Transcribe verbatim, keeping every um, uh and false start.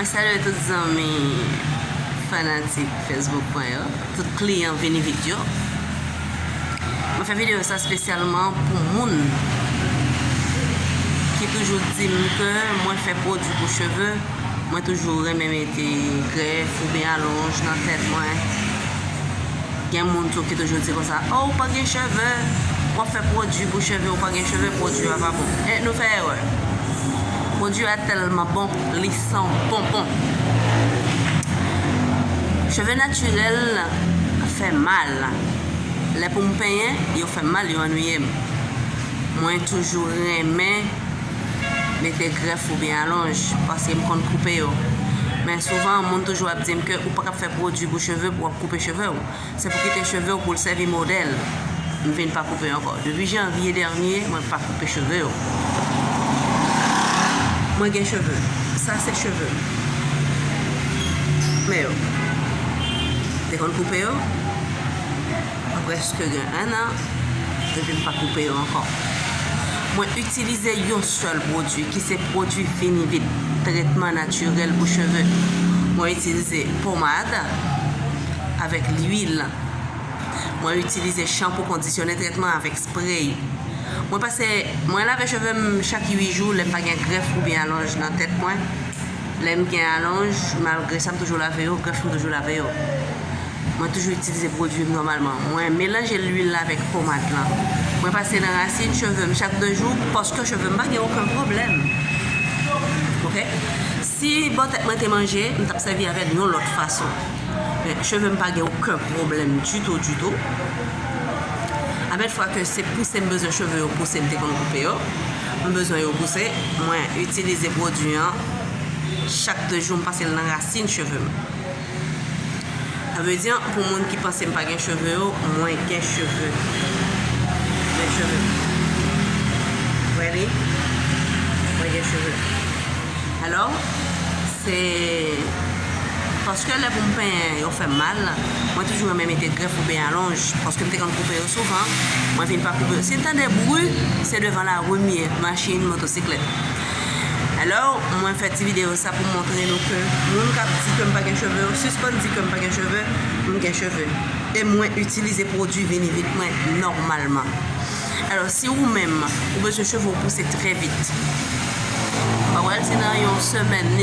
Salut tout zanmi fanatik Facebook mwen yo, tout kliyan Vini Vit yo. Mwen fè videyo sa espesyalman pou moun ki toujou di m ke mwen fè pwodui pou cheve. Mwen toujou renmen mete grèf oubyen alonj nan tèt mwen. Gen moun tou ki toujou di konsa, "Oh, ou pa gen cheve, w ap fè pwodui pou cheve, ou pa gen cheve, pwodui a pa bon." E nou fè erè. Pwodui a tèlman bon, li san bonbon. Cheve natirèl fè mal. Lè pou m penyen, yo fè m mal, yo annuiye m. Mwen toujou renmen mete grèf oubyen alonj, paske m konn koupe yo. Men souvan, moun toujou ap di m ke ou pa ka fè pwodui pou cheve pou w ap koupe cheve w. Se pou kite cheve w pou l sèvi modèl. M vin pa koupe ankò. Depi janvye dènye, mwen pa koupe cheve yo. Mwen gen cheve. Sa se cheve m. Men yo. Te konn koupe yo. Mwen prèske gen en an depi m pa koupe yo ankò. Mwen itilize yon sèl pwodui ki se pwodui Vini Vit, tretman natirèl pou cheve. Mwen itilize pomad avèk lwil. Mwen itilize chanpou, kondisyonè, tretman avèk spray. Mwen pase, mwen lave cheve m chak uit jou, lè m pa gen grèf oubyen alonj nan tèt mwen. Lè m gen alonj, malgre sa, m toujou lave yo, grèf m toujou lave yo. Mwen toujou itilize pwodui m nòmalman. Mwen melanje lwil la avèk pomad lan. Mwen pase nan rasin cheve m chak de jou, paske cheve m pa gen okenn pwoblèm. Oke? Si bò tèt mwen te manje, m t ap sèvi avè l yon lòt fason. Men cheve m pa gen okenn pwoblèm ditou, ditou. Avèk fwa ke se pouse m bezwen cheve yo pouse, m te konn koupe yo. M bezwen yo pouse, mwen itilize pwodui an. Chak de jou, m pase l nan rasin cheve m. Sa vle di, pou moun ki panse m pa gen cheve yo, mwen gen cheve. Gen cheve. Ready? Mwen gen cheve. Alò, se paske lè pou m penyen yo fè m mal, mwen toujou renmen mete grèf oubyen alonj, paske m te konn koupe yo souvan, mwen vin pa koupe yo. Si n tande bri, se devan lari m ye, machin, motosiklèt. Alò, mwen fè ti videyo sa pou montre nou ke moun k ap di ke m pa gen cheve yo, sispann di ke m pa gen cheve, m gen cheve. E mwen itilize pwodui Vini Vit mwen nòmalman. Alò, si ou menm, ou bezwen cheve w pouse trè vit, ou pa pral di nan yon semèn,